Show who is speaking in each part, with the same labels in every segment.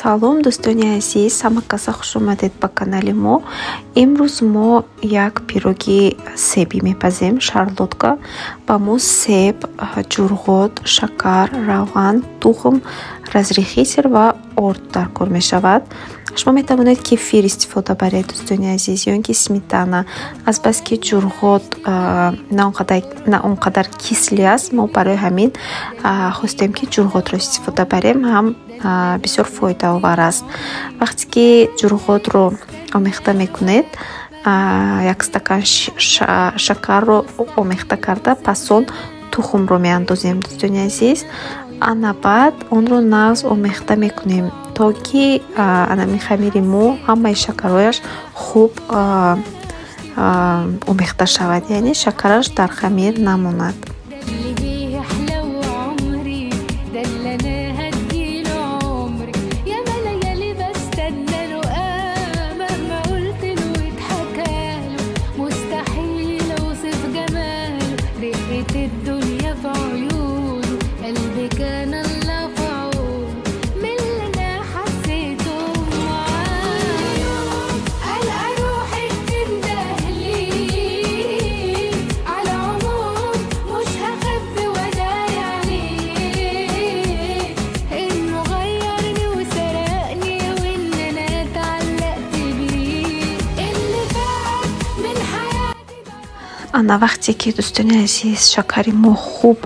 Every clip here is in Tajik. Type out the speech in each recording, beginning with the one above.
Speaker 1: Салом, дӯстони азиз, ҳама каса хуш омадед ба канали мо. Имрӯз мо як пироги себӣ мепазем, шарлотка. Ба мо себ, ҷурғот, шакар, равған, тухм, разрыхлитель ва орд даркор мешавад. Шумо метавонед кефир истифода баред, дӯстони азиз, ё ин ки сметана. Азбаски ҷурғот на он қадар кислый аст, мо барои ҳамин хостем, ки ҷурғотро истифода барем, ҳам бисёр фоидаовар аст. Вақте ки ҷурғотро омехта мекунед, як стакан шакарро омехта карда, пас он тухмро меандозем, дӯстони азиз. Ана баъд онро нағз омехта мекунем, то ки анами хамири мо ҳамаи шакарҳояш хуб омехта шавад, яъне шакараш дар хамир намонад.
Speaker 2: اللي بيه حلو عمري، ده اللي انا هديله عمري. يا ما ليالي بستنى له، مهما قلت له اتحكاله، مستحيل اوصف جماله. رقة الدنيا في عيونه، قلبي كان الله في عونه من اللي انا حسيته معاه. ألقى روحي بتنده ليه، على العموم مش هخبي وداعي عليه، انه غيرني وسرقني وان انا اتعلقت بيه. اللي فات من حياتي.
Speaker 1: Ана вақте ки, дӯстони азиз, шакари мо хуб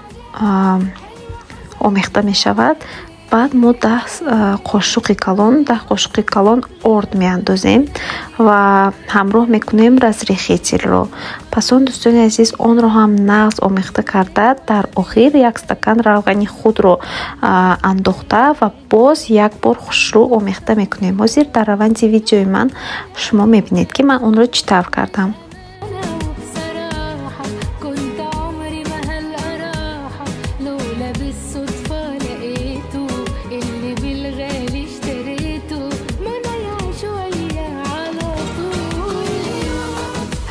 Speaker 1: омехта мешавад, баъд мо 10 қошуқи калон орд меандозем ва ҳамроҳ мекунем разрыхлитель ро. Пас он, дӯстони азиз, онро ҳам нағз омехта карда, дар охир як стакан равғани худро андохта ва боз як бор хушрӯ омехта мекунем. Ҳозир дар раванди видеои ман шумо мебинед, ки ман онро чӣ тавр кардам.
Speaker 2: انا وبصراحة كنت عمري ما هلقى راحة لولا بالصدفة لقيته، اللي بالغالي اشتريته، ما انا يعيش وياه على طول.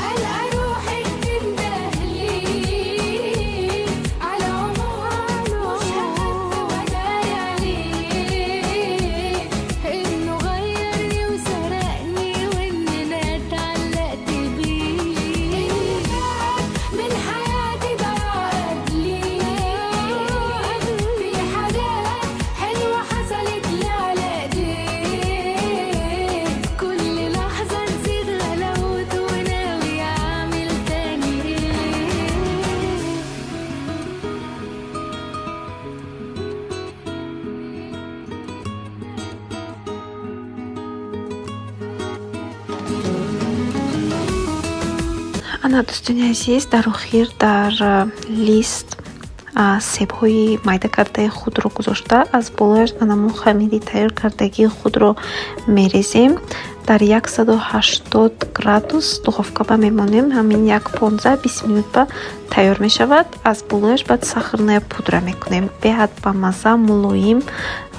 Speaker 2: ألقى روحي بتنده ليه، على العموم مش هخبي وداعي عليه، انه غيرني وسرقني وان انا اتعلقت بيه. اللي فات من حياتي ضاع قبليه، في حاجات حلوة حصلت لي على ايديه، كل لحظة نسيت غلاوته وناوي اعمل تاني ايه.
Speaker 1: Ана, дӯстони азиз, дар охир дар лист себҳои майда кардаи худро гузошта, аз болояш анамон хамири тайёр кардагии худро мерезем. Дар 180 градус духовка ба мемонем, ҳамин як 15-20 минут ба тайёр мешавад. Аз болояш баъд сахарная пудра мекунем. Беҳад бамазза, мулоим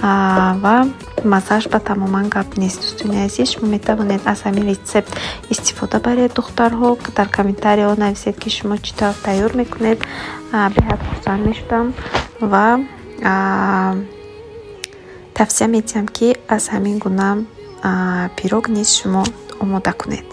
Speaker 1: ва маззааш ба тамоман гап нест. Дӯстони азиз, шумо метавонед аз ҳамин рецепт истифода баред. Духтарҳо, дар комментарияҳо нависед, ки шумо чӣ тавр тайёр мекунед. Беҳад хурсанд мешудам ва тавсия медиҳам, ки аз ҳамин гуна пирог низ шумо омода кунед.